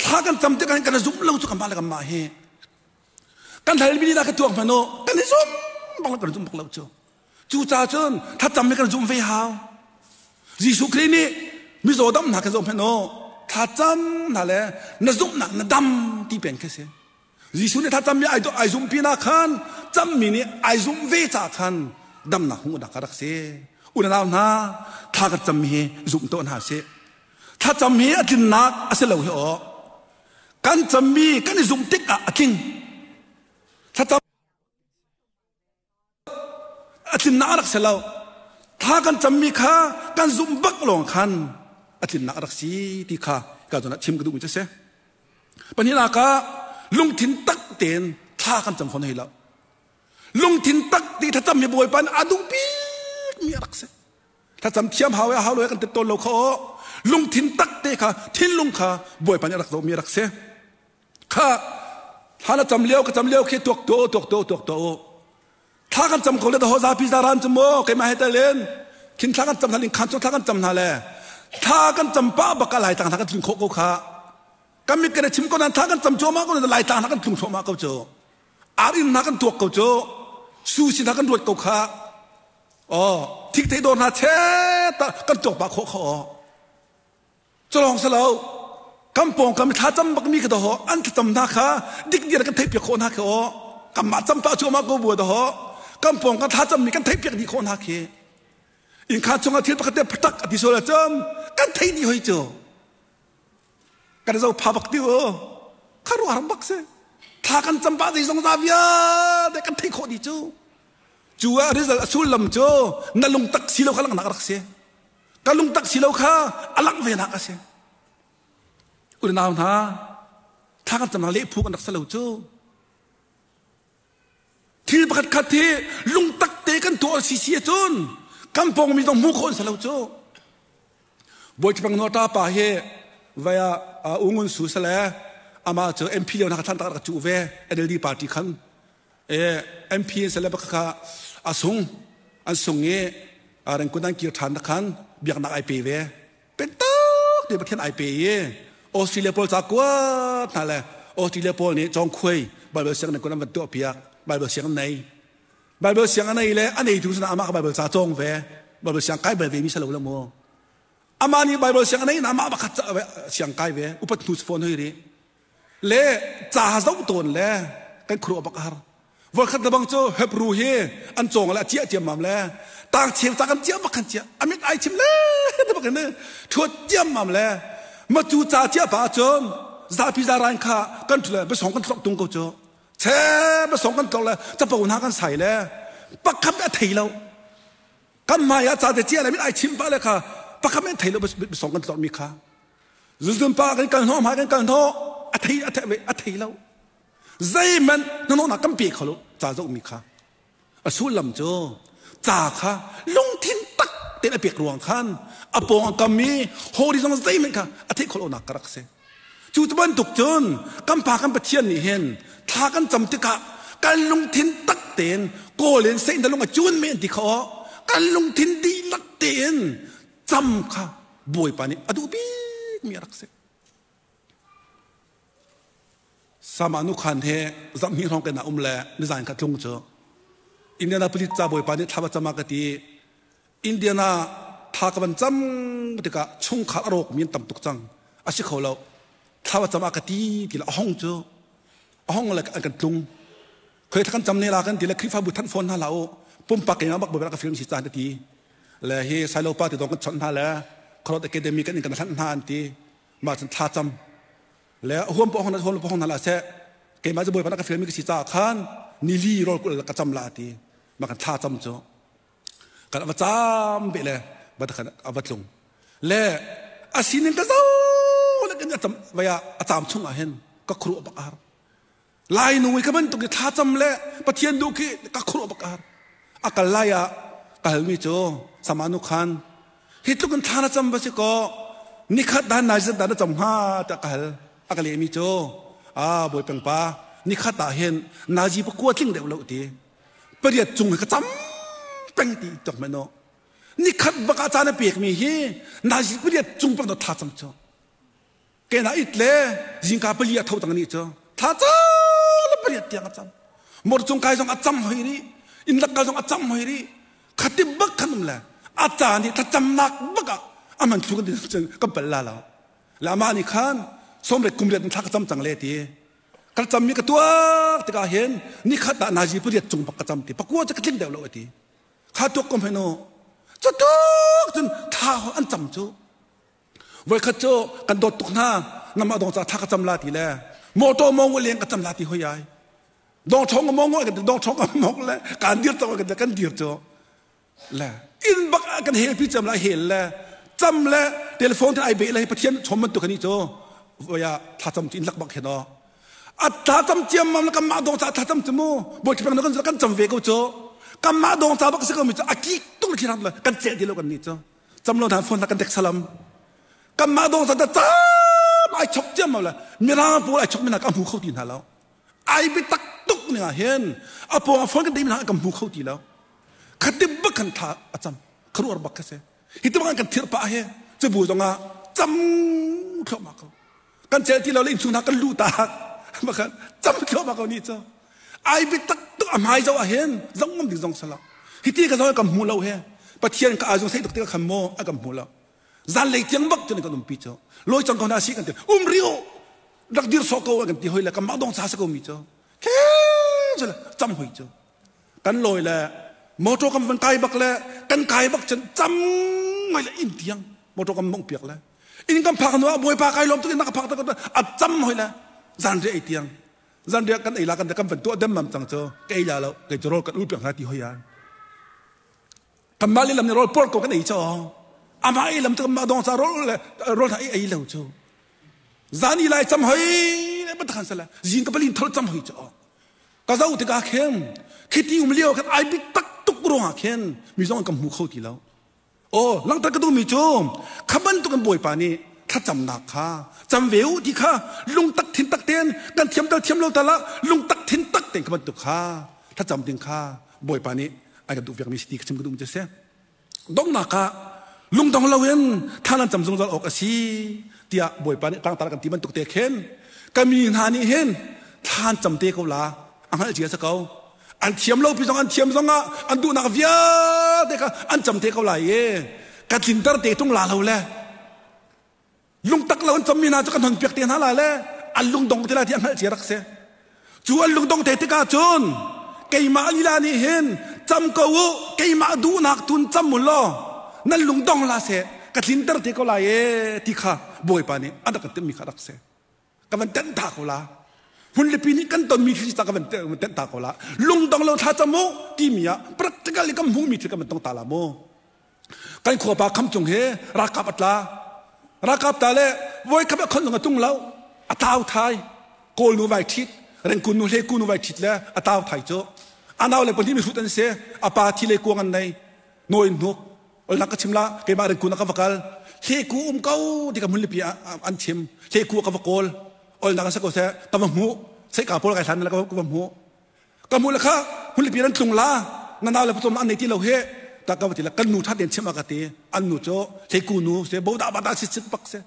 thla kan cam te kan kan zum lo cu kanmah le kanmah hi kan hal mi la ka tuak hmano kan i zum bak lo kan zum bak lo cu Cucaah cun thlacam hi kan zumh ve hau. Jesuh Khrih nih mizaw dam hna kan zoh hmanh u, thlacam hna le na zumhnak na dam ti peng khi si. Jesuh nih thlacam mi ai zumh pinah khan cammi nih ai zumh ve caah khan damnak hmuh nak a rak si. Unau hna thla kan cam hi zum tuah hna sih. Thlacam hi a tlinnak a si lo hi aw. Kan cammi kan i zumh tik ah a tling. Thlacam A tlinnak a rak si lo. Thla kan cammi kha kan zumh bak lawng khan a tlinnak a rak si ti kha ka zawn ah chim ka duhmi cu si. Pahnihnak ah lungthin tak tein thla kan cam fawn hei lo. Lungthin tak ti thlacam hi Bawipa nih a duh bikmi a rak si. Thlacam thiam hau hau lo kan tet tawn lo kha aw. Lungthin tak te kha thinlung kha Bawipa nih a rak zohmi a rak si. Kha thla na cam lio ka cam lio khi tuak to tuak to tuak to thla kan cam ko le ho zapi zaran cu maw keimah he talen khin thla kan cam hna ling khan cu thla kan cam hna le thla kan cam pa bak lai tlang hna kan tlung khawh ko kha kan mit kan chim ko nan thla kan cam cuahmah ko lai tlang hna kan tlung thluahmah ko cu ar in hna kan tuak ko cu su si hna kan ruat ko kha oh thik thei dor hna che ta kan tuak pa khawh kho Culawng si lo, kan pawngkam i thlacam bakmi kha daw an thlacam hna kha dikdiar kan theihpiak khawh hna khi aw kanmah cam pah cuahmah ko bua daw kan pawngkam thlacammi kan theihpiak dih khawh hna khi innka chungah thil pakhat te phatak a ti sual ahcun kan theih dih hoi cu kan zo pha bak ti u kha ruah bak si thla kan cam pah zeizong za vialte kan theih khawh dih cu cu ah result a sullam cu na lungtak si lo kha langhnak a rak si Ka lungtak si lo kha a langh ve nak a si. Unau hna, thla kan cam leh phu kan rak si lo cu. Thil pakhat khat hi lungtak te kan tuah si si ahcun kan pawng mi zong hmu khawh an si lo cu. Bawi Ṭhipang Nuata pa hi vaya Ungun Su sale ama cu MP lio na ka thlan tak rak cu ve NLD party khan MP sale bak kha a sung an sung i rengkun an kir ṭhan khan biaknak ai pe ve pentak te Pathian ai pe i Australia pawl ca kuat hna le Australia pawl nih cawngkhuai Bible siang nan kun an van tuah piak Bible siang an nei Bible siang an nei le a nei tu sana amah ka Bible ca cawng ve Bible siang kai bal ve mi salo la mu amah nih Bible siang a nei na amah pakhat siang kai ve upat hnu phone hoi ri le ca zoh tawn le kan khuaruah bak a har voikhat le bang cu Hebrew hi an cawng le a ciah ciammam le tang cheu ca kan ciah bak kan ciah amit ai chim le te bak in thuat ciammam le ma cu ca ciah pa cun zapi zaran kha kan thu le basong kan tlok tung ko cu che basong kan tlok le capo hna kan sai le pakhat a thei lo kan hmai ah ca te ciah le mit ai chim pa le kha pakhat men thei lo basong kan tlok mi kha Zuzun pa kan kal hnawh hmai kan kal hnawh a thei a thei a thei lo zeihmanh hnahnawhnak kan pe kho lo ca zohmi kha a sullam cu ca kha lungthin tak tein a pek ruang khan a pawng a kam i hori zong zeihmanh kha a theih khawh lonak ka rak si cu bantuk cun kan pa kan Pathian nih hin thla kan cam tikah kan lungthin tak tein Kawl in sein lung a cun men ti kha aw kan lungthin dihlak tein cam kha Bawipa nih a duh bik mi a rak si. Sama nu khan he zamhni hrawng kan um le nizan kha tlung cu Indianapolis ca Bawipa nih thla va cam a ka ti. Indiana thla ka van cam tikah chungkhar a rawk mi an tam tuk cang. A si kho lo. Thla va cam a ka ti ti le a hong cu a hong le an kan tlung. Khoi thla kan cam ne la kan ti le Khrihfabu thanh fawn hna hlah u. Pumpak in bak bawi ka film si caan ti. Le hi Silo pa ti dong kan chawnh hna le Kharot Academy kan in kan hlanh hna an ti. Mah cun thla cam le huam pawh hong huam pawh hong hna la seh keimah cu bawipa na ka fialmi ka si caah khan nili rawl kul ka cam la ti ma kan thla cam cu kan va cam be le va khan a va tlung le a sining ka zo le kan cam vaya a cam chung ah hin ka khru bak ar Lai nu i ka bantuk i thlacam le Pathian duh khi ka khuruah bak a har. A kal lai ah ka halmi cu samanu khan hi tluk in thla na cam va si kaw nikhat dan nai zat dan na cam hnga tiah ka hal. A ka lehmi cu a bawi peng pa nikhat ah hin nazi pakua tling deuh lo ti pariat cung hi ka cam peng ti tok men no nikhat bak ah caan a pekmi hi nazi pariat cung peng thla cam cu Kena it le zingka pali a tho tang ni cu tha ca le pariat tiang a cam. Mor cung kai zong a cam hoi ri. Inn lak kai zong a cam hoi ri. Khati bak khan um le a ca nih thlacamnak bak ah a man thlu kan ti kan pal la lo. Le amah nih khan somrek kumriat in thla ka cam cang le ti. Ka cam mi ka tuak tikah hin nikhat ah nazi pariat cung bak ka cam ti. Pakua cu ka tling deuh lo ti. Kha tuak kom heno. Cu tuk cun thla an cam cu. Voikhat cu kan dawt tuk hna namah dong ca tha ka cam la ti le motor mong leng ka cam la ti hoi ai dong chong mong kan dong chong mong le kan dir cang kan kan dir cu le in bak kan hel pi cam la hel le cam le telephone te ai be le pathian chom man tu khani cu voya tha cam in lak bak he no a tha cam chiam mam le kan mah dong ca tha cam chu mu boi thipang kan kan cam ve ko cu kan mah dong ca bak si ko mi cu a ki tung thi ram le kan cel ti lo kan ni cu Camlo hna phone kan tek salam. Kan mah dong ta cam ai chok ciam lo le mirang pawl ai chok mi hna ka hmu kho ti hna lo. Ai bi tak tuk ning ah hin a pawng a phone kan dei hna kan hmu kho ti lo. Khatim bak kan tha a cam. Kharuar bak ka se. Hi tu kan thir pa he cubu zong ah cam thluahmah ko. Kan cel ti lo le innchung hna kan lu ta. Bakhan cam thluahmah ko ni cu. Ai bi tak tuk a hmai zo ah hin zong ngam ding zong sala. Hi ti ka zong kan hmu lo he. Pathian ka azung sei tuk ti ka khan mo a kan hmu lo. Zan lei tiang bak cun kan umpi cu. Loi cang ko na si kan ti. Um rio rak dir so ko kan ti hoi le kan mah dong cha sa ko mi cu. Khe cu cam hoi cu. Kan loi le motor kan van kai bak le kan kai bak cun cam ngai le in tiang motor kan mong piak le in kan phak hnu ah bawipa kai lawm tuk in ka phak tak a cam hoi le zan ri ei tiang zan riak kan ei la kan kan van tuah dem mam cang cu ka ei la lo kei cu rawl kan ul piak hna ti hoi an kanmah lehlam nih rawl por ko kan ei cho amah ei lam cu kanmah dong ca rawl le rawl hna ei ei lo cu zan i lai cam hoi le ban sala zing ka palin thol cam hoi cho ka zo tikah khin khiti um lio khan ai bik tak tuk ruangah khin mi zong kan hmu kho ti lo Aw langhter ka duhmi cu kha bantuk in Bawipa nih thlacamnak kha cam ve u ti kha lungtak thin tak tein kan thiam tal thiam lo tal ah lungtak thin tak tein kha bantuk kha thlacam ding kha Bawipa nih a kan duh piakmi si ti ka chim ka duhmi cu a si. Donghnak ah lungdong loin thla nan cam zungzal awk a si tiah Bawipa nih tlangtar kan ti bantuk te khin ka mi hna nih hin thla an cam te ko la a hngalh cia si ko. An thiam lo pi zong an thiam zong ah an duhnak vialte kha an cam te ko lai i ka tlinter te tung la lo le lungtak lo an cammi hna cu kan hon piak te hna la le an lungdong te lai ti a hngalh cia rak si. Cu an lungdong te tikah cun keimah lila nih hin cam ko u keimah duhnak tun cam u law nan lungdong la seh ka tlinter te ko lai e ti kha Bawipa nih a rak kan timhmi kha rak si. Ka van tenh ta ko la. Hmunlipi nih kan tonmi thil ta ka van tenh ta ko la. Lungdong lo thla cam u timi ah practical kan hmuhmi thil kan van tong ta la mu. Kan khuapa kham cung he ralkap a tla. Ralkap ta le voi khat a khon zong a tung lo. A tau thai. Kawl nu vai ṭhit. Rengkun nu hle ku nu vai ṭhit le a tau thai cu. A nau le pahnih mi hrut an si. A pa thi le kuang an nei. Nawi hnuk. Olnak ka chim la keimah rengkun ah ka va kal. Hle ku um ko ti ka hmunlipi an chim. Hle ku ka va kawl. Olnak an sa ko seh ka va hmuh. Seika pawl kai hlan la ka va hmuh. Ka hmuh le kha Hunlipi nan tlung la na nau le patom an nei ti lo he ta ka va ti la kan nu tha ten chim a ka ti an nu cu theiku nu se bo da ba da si chip bak se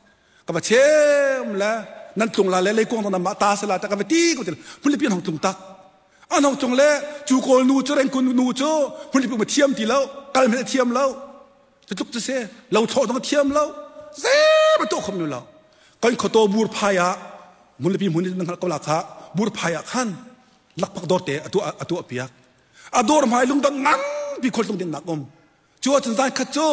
ka va chem le nan tlung la le leikuang na ma ta se la ta ka va ti ko ti hunlipi an hong tlung tak an hong tlung le cu kawl nu cu rengkun nu cu hunlipi ma thiam ti lo kal hmel thiam lo cu tluk cu se lo thlawh zong thiam lo zei to khom nu lo kan khoto bur phai ah hmunlipi hmun in nan ko la kha bur phai ah khan lakpak dor te atu atu piak a dor hmai lungdang ngang pi khol tung din nak um cu ahcun zan khat cu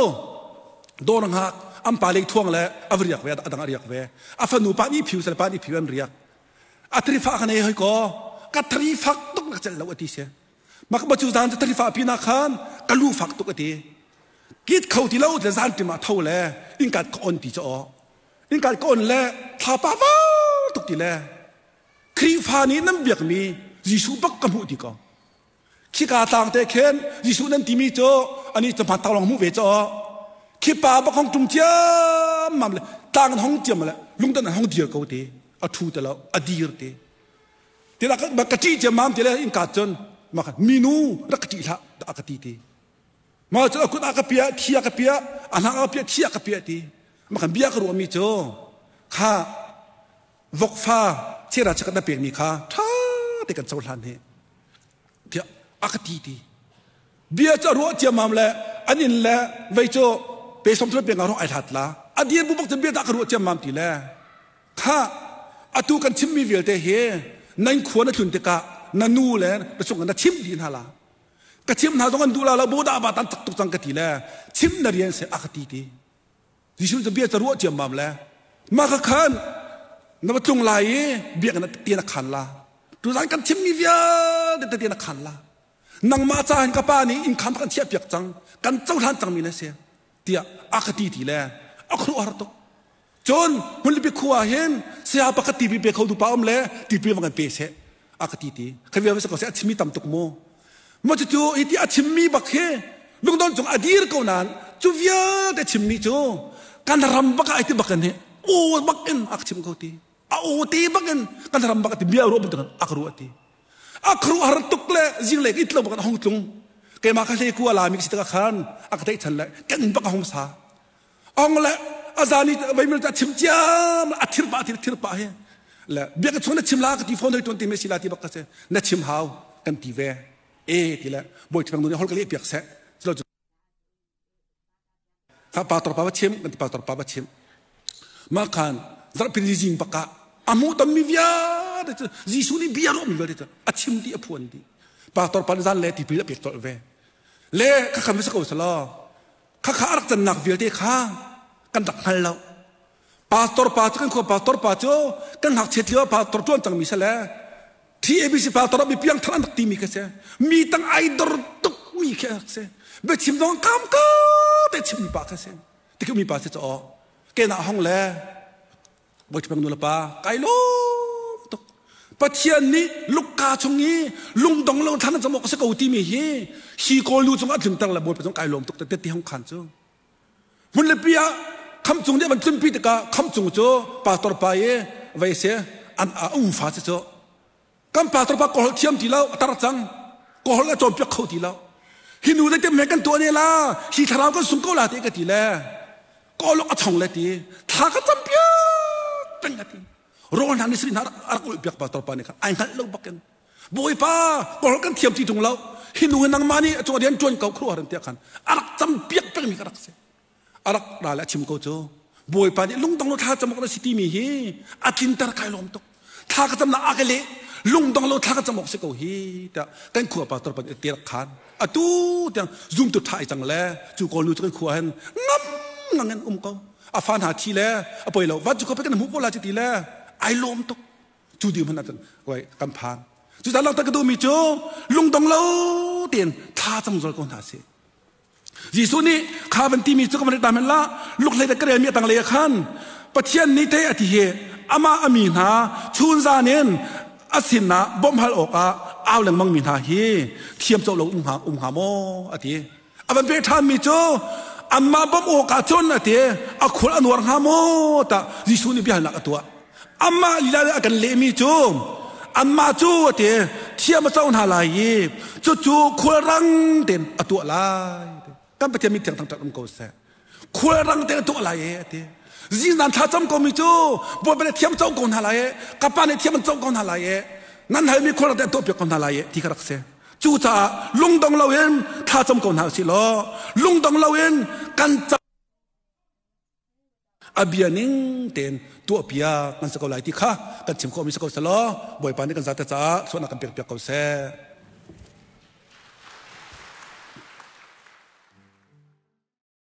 dor ngak an pa lei thuang le a riak ve adang a riak ve a fanu pa ni phiu sal pa ni phiu an riak a thrifa kan ei hoi ko ka thri fak tuk nak cel lo ati se mak ba cu zan cu thrifa pi na khan ka lu fak tuk ati kit kho ti lo le zan tima tho le inkat ka on ti cho inkat ka on le thlapa va tuk ti le Khrihfa nih nan biakmi Jesuh bak ka hmuh ti ko. Khika tlang te khin Jesuh nan timi cu ani cu hman lawng hmuh ve cho. Khi pa bak hong tum ciammam le tlang an hong ciam le lungtan an hong dir ko te a thu te lo a dir te. Tila ka ṭih ciammam ti le in ka cun maka minu rak ka ṭih hlah a ka ti ti. Ma cu a kut a ka piah thi a ka piah a hlang a ka piah thi a ka piah ti. Maka bia ka ruahmi cu kha vokfa chera chikat na pekmi kha ṭha te kan cohlan hi tiah a ka ti ti bia cu a ruah ciammam le an inn le vei cu pe som thul pek ah ai hlat la a dir bu bak cu bia dah ka ruah ciammam ti le kha atu kan chimmi vialte hi nan khua na tlun tikah na nu le na chung na chim dih hna la ka chim hna zong an duh la lo bo dah ba tan tak tuk cang ka ti le chim na rian se a ka ti ti Jesuh cu bia ca ruah ciammam le mah kha khan na va tlung lai i biakinn ah te na khan la tuzan kan chimmi vialte tete na khan la nangmah ca hin ka pa nih inn khan kan chiah piak cang kan cohlan cangmi na si tiah a ka ti ti le a khuaruahhar tuk cun hmunlipi khua hin saya pakhat tipil pe kho tu pa um le tipil va kan pe seh a ka ti ti kha vial ko seh a chimmi tam tuk mu ma cucu hi ti a chimmi bak hi lungdon cung a dir ko nain cu vialte chimmi cu kan ram bak ai ti bak in hi aw bak in a ka chim ko ti a aw te bak in kan ram bak ti bia ruah bantuk a ka ruah ti a khuaruah har tuk le zinglei it lo bak in a hong tlung keimah kha hle ku ala mi si taka khan a ka theih chan le kan in bak a hong sa ong le azani veimil ta chim ciam a thir pa thir thir pa he le bia ka chung na chim la ka ti phone hoi tuan ti me sila ti bak ka se na chim hau kan ti ve e ti le boi thang nu ne hol ka le piak se chilo ka pa tor pa ba chim kan ti pa tor pa ba chim ma khan zarpin jing baka amu tam mi vialte cu Jesuh nih bia ro mi vialte cu a chim di a phuan di pa tor pa zan le tipil a pek tol ve le kha kham se ko salo Khakha a rak cannak vialte kha kan rak hngal lo. Pastor pa cu kan khua pastor pa cu kan ngakchiat lio pastor ṭuan cangmi si le TABC pastor ah mi piangthar an rak timi kha si. Mi tang ai dor tuk mi khi rak si. Biachim zong kam ka te chimmi pa kha si. Tikhi mi pa si cu aw. Kenah hong le Bawipa nu le pa kai lawm tuk. Pathian nih lukka chung i lungdong lo thlan cam awk a si ko timi hi hi kawl nu cung a tlunter le Bawipa cung kai lawm tuk te ti hong khan cu. Hmun le pi ah kham cung nih van tlunpi tikah kham cung cu pastor pa i vei se an a ufa si cu Kan pastor pa kawl thiam ti lo, a tar cang. Kawl a cawnpiak kho ti lo. Hi nu zeitin me kan tuah ne la, hi thlarau kan sung ko la te ka ti le. Kawl a chong le ti. Thla ka cam piak peng ka ti. Rawl hna ni sri hna a rak ulh piak pastor pa nih khan ai hngalh lo bakin. Bawipa kawl kan thiam ti tung lo. Hi nu hi nangmah nih a cung rian tuan ko khuaruahar tiah khan a rak cam piak peng mi ka rak si. A rak ra le a chim ko cu Bawipa nih lungdong lo thla cam awk na si timi hi a tlinter kai lawm tuk thla ka cam na a ka leh lungdong lo thla ka cam awk si ko hi tiah kan khua pastor pa nih ti rak khan atu tiang zumtu ṭha ai cang le cu kawl nu cu kan khua hin ngam ngang in um ko a fa hna thi le a poi lo van cu ko pe kan hmuh ko la ci ti le ai lawm tuk cu di hmanh ah cun oi kan phan cu ta langhter ka duhmi cu lungdong lo tein thla cam zol ko hna sih Jesuh nih kha van timi cu ka van ta men la lukhlei le ka relmi a tanglei ah khan Pathian nih te a ti hi amah a mi hna chunzan in a sinah bawmhhal awkah au lengmang mi hna hi thiam co lo um hnga um hnga maw a ti a van pe ṭhan mi cu anmah bawmh awkah cun a ti a khul a nuar hnga maw tah Jesuh nih biahalnak a tuah amah lila a kan lehmi cu anmah cu a ti. Thiam a co hna lai i cucu khulrang tein a tuah lai. Kan Pathian min thiang thangṭhat um ko seh. Khulrang tein a tuah lai e a ti. Zingzan thla cam ko mi cu Bawipa nih thiam co ko hna lai e ka pa nih thiam an co ko hna lai e nan halmi khulrang tein a tuah piak ko hna lai e ti kha rak si. Cucaah lungdong loin thla cam ko hna usih law lungdong loin kan a bia ning tein tuahpiak kan si ko lai ti kha kan chim khawhmi si ko selaw Bawipa nih kan zate caah suahnak kan pekpiak ko seh.